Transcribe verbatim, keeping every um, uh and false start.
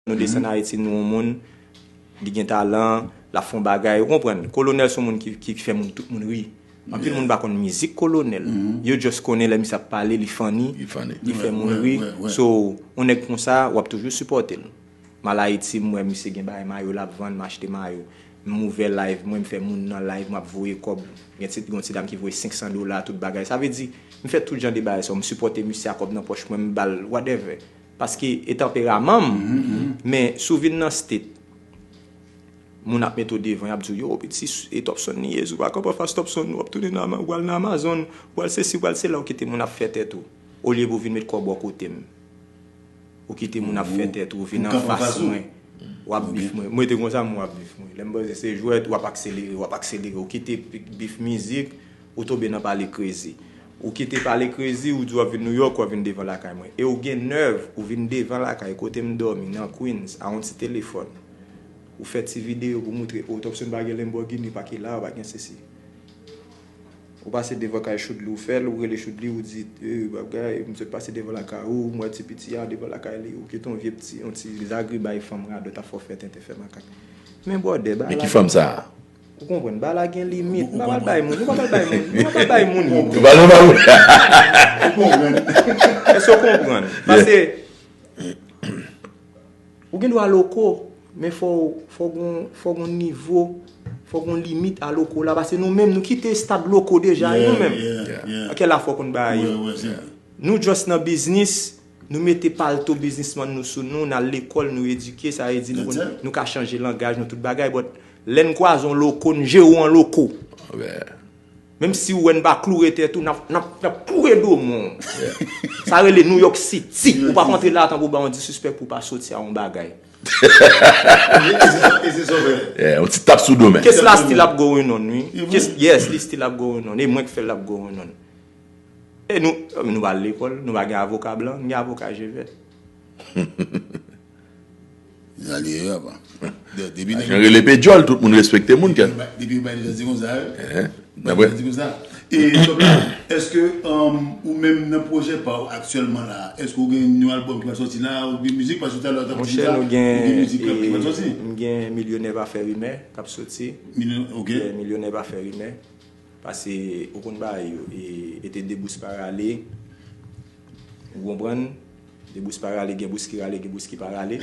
Nou desann Ayiti, nou yon moun, li gen talan, l ap fè yon bagay, ou konprann. Kolonèl se yon moun ki, ki fè moun, tout moun ri. Anpil moun pa konn mizik Kolonèl. Yo just konnen lè misye ap pale, li funny, li fè moun ri. So, yon nèg konsa, w ap toujou sipòte l. M al Ayiti, m wè misye gen bagay mayo l ap vann, m achte mayo. M ouvè live mwen, m fè moun nan live, m ap voye kòb. Gen ti, gen ti dam ki voye senk san dola, tout bagay. Sa vle di, m fè tout jan de bagay sa. M sipòte misye a kòb nan pòch mwen, m ba l whatever. Paske e tanperaman m. Men si w vin nan state, moun ap mete w devan, y ap di w, yo, piti, e Topson li ye, si w pa kanpe anfas Topson, w ap tounen nan, ou pral nan Amazon, ou pral sesi, ou pral sela, ou kite moun ap fè tèt ou. Olye pou w vin met kò bò kote m. Ou kite moun ap fè tèt ou, vin anfas mwen. W ap bif mwen. Mwen te konsa, mwen w ap bif mwen. Lè m panse se jwèt, w ap akselere, w ap akselere. Ou kite bif mizik, ou tonbe nan pale krezi. Ou kite pale krezi, ou di w ap vin Nouyòk, w ap vin devan lakay mwen. E ou gen nèv, ou vin devan lakay, kote m dòmi, nan Queens, a yon ti telefòn. Ou fè ti videyo pou moutre, o, Topson pa gen Lamborghini, pa gen la, pa gen sesi. Ou pase devan kay Choudli, ou fè l, ou rele Choudli, ou di, e, bagay, m sot pase devan lakay ou, m wè ti piti a devan lakay li, ou kite yon vye pti, yon ti zagribay fanm radòt ap fè w fè tenten, fè makak. Men bwòdè, bagay la. E ki fanm sa a? Ou konprann, bagay la gen limit. Nou pa pral bay moun, nou pa pral bay moun, nou pa pral bay moun. Nou pa, nou pa. Èske w konprann? Paske ou gen dwa loko, men fò, fò gon, fò gon nivo, fò gon limit a loko la, paske nou menm, nou kite stad loko deja, nou menm. Kèl la fò konn bagay yo. Nou just nan biznis, nou mete palto biznismann nou sou nou, n al lekòl, nou edike, sa vle di nou konn, nou ka chanje langaj nou, tout bagay, but lè n kwaze yon loko, n jere w an loko. Menm si ou wè n pa kloure tèt ou, n ap, n ap, n ap kloure do moun. Sa rele New York City. Ou p ap antre la tankou w ba yon disrespect pou w pa soti a yon bagay. E se sa w fè. Yeah, yon ti tap sou do men. Kes la still ap going on, wi. Kes, yes, li still ap going on. E mwen k fè l ap going on. E nou, nou pa al lekòl, nou pa gen avoka blan, n gen avoka je vèt. Sa li ye apa. Depi nèg yo rele pe djòl, tout moun respekte moun, kè. Depi yo bay li di konsa, wi. Bay li di konsa. E, Top la, èske ou menm nan pwojè pa w aktyèlman la, èske w gen yon albòm ki pral sòti la, ou gen mizik, paske talè w t ap di la, ou gen mizik ki pral sòti? M gen Milyonè pa fè rimè k ap sòti. Milyonè pa fè rimè. Paske ou konn bagay yo, e, e te de bous pa rale. Ou konprann? De bous pa rale, gen bous ki rale, gen bous ki pa rale.